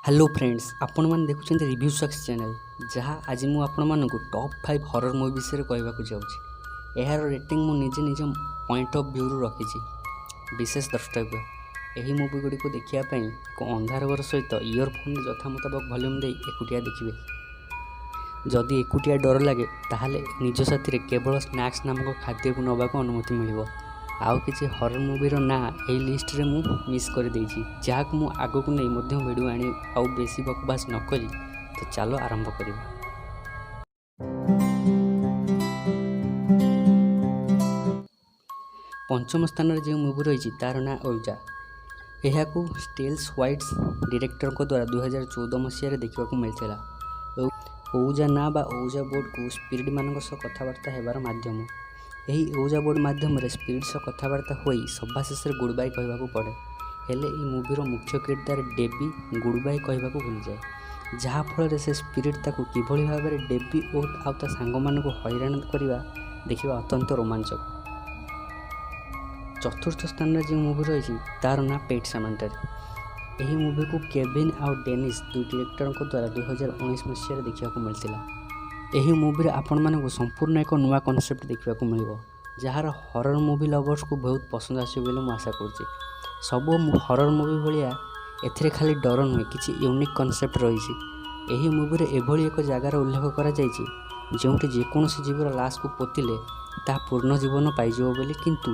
Hello friends, ଆପଣମାନେ ଦେଖୁଛନ୍ତି review ସକ୍ସ channel, ଯାହା ଆଜି ମୁଁ ଆପଣମାନଙ୍କୁ ଟପ୍ 5 ହରର୍ ମୁଭି ବିଷୟରେ କହିବାକୁ ଯାଉଛି। ଏହାର ରେଟିଂ ମୁଁ ନିଜେ ନିଜ ପଏଣ୍ଟ ଅଫ୍ ଭ୍ୟୁରୁ ରଖିଛି। ବିଶେଷ ଦ୍ରଷ୍ଟବ୍ୟ, ଏହି ମୁଭି ଗୁଡ଼ିକୁ ଦେଖିବା ପାଇଁ ଏକ ଅନ୍ଧାର ଘର ସହିତ ଇୟରଫୋନ୍ରେ ଯଥା ମୁତାବକ ଭଲ୍ୟୁମ୍ ଦେଇ ଏକୁଟିଆ ଦେଖିବେ। ଯଦି ଏକୁଟିଆ ଡର ଲାଗେ, ତାହେଲେ ନିଜ ସାଥିରେ କେବଳ ସ୍ନାକ୍ସ ନାମକ ଖାଦ୍ୟକୁ ନେବାକୁ ଅନୁମତି ମିଳିବ। ଆଉ କିଛି ହରର୍ ମୁଭିର ନାଁ ଏହି ଲିଷ୍ଟରେ ମୁଁ ମିସ୍ କରିଦେଇଛି, ଯାହାକୁ ମୁଁ ଆଗକୁ ନେଇ ମଧ୍ୟ ଭିଡ଼ିଓ ଆଣି। ଆଉ ବେଶୀ ବକବାସ ନକରି ତ ଚାଲ ଆରମ୍ଭ କରିବା। ପଞ୍ଚମ ସ୍ଥାନରେ ଯେଉଁ ମୁଭି ରହିଛି, ତା'ର ନାଁ ଔଜା। ଏହାକୁ ଷ୍ଟିଲ୍ସ ହ୍ୱାଇଟ୍ସ ଡିରେକ୍ଟରଙ୍କ ଦ୍ୱାରା 2014 ମସିହାରେ ଦେଖିବାକୁ ମିଳିଥିଲା। ଔଜା ନାଁ ବା ଔଜା ବୋର୍ଡ଼କୁ ସ୍ପିରିଟମାନଙ୍କ ସହ କଥାବାର୍ତ୍ତା ହେବାର ମାଧ୍ୟମ। ଏହି ଔଜା ବୋର୍ଡ଼ ମାଧ୍ୟମରେ ସ୍ପିରିଟ୍ ସହ କଥାବାର୍ତ୍ତା ହୋଇ ସଭା ଶେଷରେ ଗୁଡ଼୍ ବାଇ କହିବାକୁ ପଡ଼େ। ହେଲେ ଏହି ମୁଭିର ମୁଖ୍ୟ କିରଦାର ଡେବି ଗୁଡ଼୍ ବାଇ କହିବାକୁ ଭୁଲିଯାଏ, ଯାହାଫଳରେ ସେ ସ୍ପିରିଟ୍ ତାକୁ କିଭଳି ଭାବରେ ଡେବି ଓ ଆଉ ତା ସାଙ୍ଗମାନଙ୍କୁ ହଇରାଣ କରିବା ଦେଖିବା ଅତ୍ୟନ୍ତ ରୋମାଞ୍ଚକ। ଚତୁର୍ଥ ସ୍ଥାନରେ ଯେଉଁ ମୁଭି ରହିଛି, ତା'ର ନାଁ ପେଟ୍ ସେମାଟାରୀ। ଏହି ମୁଭିକୁ କେଭିନ୍ ଆଉ ଡେନିସ୍ ଦୁଇ ଡିରେକ୍ଟରଙ୍କ ଦ୍ୱାରା 2019 ମସିହାରେ ଦେଖିବାକୁ ମିଳିଥିଲା। ଏହି ମୁଭିରେ ଆପଣମାନଙ୍କୁ ସମ୍ପୂର୍ଣ୍ଣ ଏକ ନୂଆ କନସେପ୍ଟ ଦେଖିବାକୁ ମିଳିବ, ଯାହାର ହରର୍ ମୁଭି ଲଭର୍ସକୁ ବହୁତ ପସନ୍ଦ ଆସିବ ବୋଲି ମୁଁ ଆଶା କରୁଛି। ସବୁ ହରର୍ ମୁଭି ଭଳିଆ ଏଥିରେ ଖାଲି ଡର ନୁହେଁ, କିଛି ୟୁନିକ୍ କନସେପ୍ଟ ରହିଛି। ଏହି ମୁଭିରେ ଏଭଳି ଏକ ଜାଗାର ଉଲ୍ଲେଖ କରାଯାଇଛି, ଯେଉଁଠି ଯେକୌଣସି ଜୀବର ଲାଶକୁ ପୋତିଲେ ତାହା ପୂର୍ଣ୍ଣ ଜୀବନ ପାଇଯିବ ବୋଲି, କିନ୍ତୁ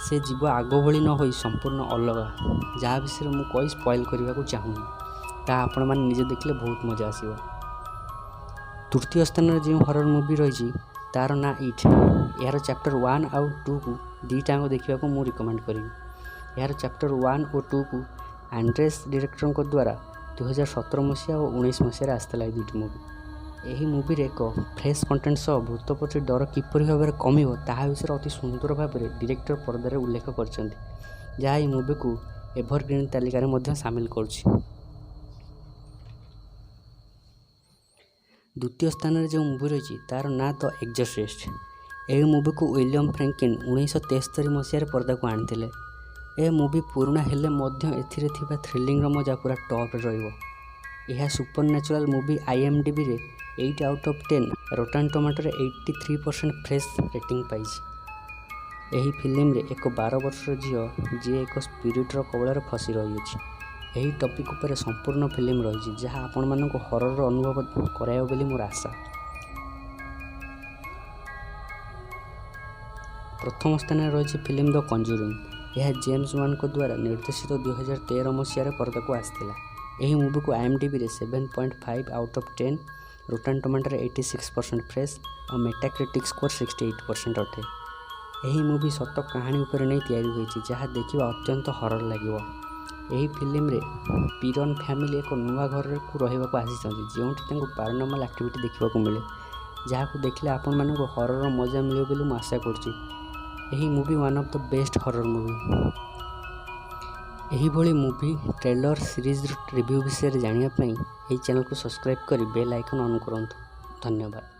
ସେ ଜୀବ ଆଗ ଭଳି ନ ହୋଇ ସମ୍ପୂର୍ଣ୍ଣ ଅଲଗା, ଯାହା ବିଷୟରେ ମୁଁ କହି ସ୍ପଏଲ୍ କରିବାକୁ ଚାହୁଁନି। ତାହା ଆପଣମାନେ ନିଜେ ଦେଖିଲେ ବହୁତ ମଜା ଆସିବ। ତୃତୀୟ ସ୍ଥାନରେ ଯେଉଁ ହରର୍ ମୁଭି ରହିଛି, ତା'ର ନାଁ ଇଟ୍। ଏହାର ଚାପ୍ଟର 1 ଆଉ 2କୁ ଦୁଇଟାଙ୍କ ଦେଖିବାକୁ ମୁଁ ରିକମେଣ୍ଡ କରିବି। ଏହାର ଚାପ୍ଟର 1 ଓ 2କୁ ଆଣ୍ଡ୍ରେସ୍ ଡିରେକ୍ଟରଙ୍କ ଦ୍ୱାରା 2017 ମସିହା ଓ 19 ମସିହାରେ ଆସିଥିଲା ଏହି ଦୁଇଟି ମୁଭି। ଏହି ମୁଭିରେ ଏକ ଫ୍ରେଶ୍ କଣ୍ଟେଣ୍ଟ ସହ ଭୂତ ପ୍ରତି ଡର କିପରି ଭାବରେ କମିବ, ତାହା ବିଷୟରେ ଅତି ସୁନ୍ଦର ଭାବରେ ଡିରେକ୍ଟର ପରଦାରେ ଉଲ୍ଲେଖ କରିଛନ୍ତି, ଯାହା ଏହି ମୁଭିକୁ ଏଭରଗ୍ରିନ୍ ତାଲିକାରେ ମଧ୍ୟ ସାମିଲ କରୁଛି। ଦ୍ୱିତୀୟ ସ୍ଥାନରେ ଯେଉଁ ମୁଭି ରହିଛି, ତା'ର ନାଁ ଦ ଏକ୍ଜୋସିଷ୍ଟ। ଏହି ମୁଭିକୁ ୱିଲିୟମ୍ ଫ୍ରେଡକିନ୍ 1973 ମସିହାରେ ପରଦାକୁ ଆଣିଥିଲେ। ଏ ମୁଭି ପୁରୁଣା ହେଲେ ମଧ୍ୟ ଏଥିରେ ଥିବା ଥ୍ରିଲିଂର ମଜା ପୁରା ଟପ୍ରେ ରହିବ। ଏହା ସୁପର ନ୍ୟାଚୁରାଲ୍ ମୁଭି। ଆଇଏମ୍ଡିବିରେ 8 ଆଉଟ୍ ଅଫ୍ 10, ରୋଟାନ୍ ଟମାଟୋରେ 83% ଫ୍ରେଶ୍ ରେଟିଂ ପାଇଛି। ଏହି ଫିଲ୍ମରେ ଏକ 12 ବର୍ଷର ଝିଅ, ଯିଏ ଏକ ସ୍ପିରିଟ୍ର କବଳରେ ଫସି ରହିଅଛି, ଏହି ଟପିକ୍ ଉପରେ ସମ୍ପୂର୍ଣ୍ଣ ଫିଲ୍ମ ରହିଛି, ଯାହା ଆପଣମାନଙ୍କୁ ହରରର ଅନୁଭବ କରାଇବ ବୋଲି ମୋର ଆଶା। ପ୍ରଥମ ସ୍ଥାନରେ ରହିଛି ଫିଲ୍ମ ଦ କଞ୍ଜୁରିଂ। ଏହା ଜେମ୍ସ ୱାନ୍ଙ୍କ ଦ୍ୱାରା ନିର୍ଦ୍ଦେଶିତ 2013 ମସିହାରେ ପରଦାକୁ ଆସିଥିଲା। ଏହି ମୁଭିକୁ ଆଇଏମ୍ଡିବିରେ 7.5 ଆଉଟ୍ ଅଫ୍ 10, ରୋଟାନ୍ ଟମାଟୋରେ 86% ଫ୍ରେଶ୍ ଆଉ ମେଟାକ୍ରିଟିକ୍ ସ୍କୋର 68% ଅଟେ। ଏହି ମୁଭି ସତ କାହାଣୀ ଉପରେ ନେଇ ତିଆରି ହୋଇଛି, ଯାହା ଦେଖିବା ଅତ୍ୟନ୍ତ ହରର୍ ଲାଗିବ। ଏହି ଫିଲ୍ମରେ ପିରନ୍ ଫ୍ୟାମିଲି ଏକ ନୂଆ ଘରକୁ ରହିବାକୁ ଆସିଛନ୍ତି, ଯେଉଁଠି ତାଙ୍କୁ ପାରାନର୍ମାଲ୍ ଆକ୍ଟିଭିଟି ଦେଖିବାକୁ ମିଳେ, ଯାହାକୁ ଦେଖିଲେ ଆପଣମାନଙ୍କୁ ହରରର ମଜା ମିଳିବ ବୋଲି ମୁଁ ଆଶା କରୁଛି। ଏହି movie one of the best horror movie। ଏହିଭଳି ମୁଭି ଟ୍ରେଲର, ସିରିଜ୍ର ରିଭ୍ୟୁ ବିଷୟରେ ଜାଣିବା ପାଇଁ ଏହି ଚ୍ୟାନେଲକୁ ସବସ୍କ୍ରାଇବ୍ କରି ବେଲ୍ ଆଇକନ୍ ଅନ୍ କରନ୍ତୁ। ଧନ୍ୟବାଦ।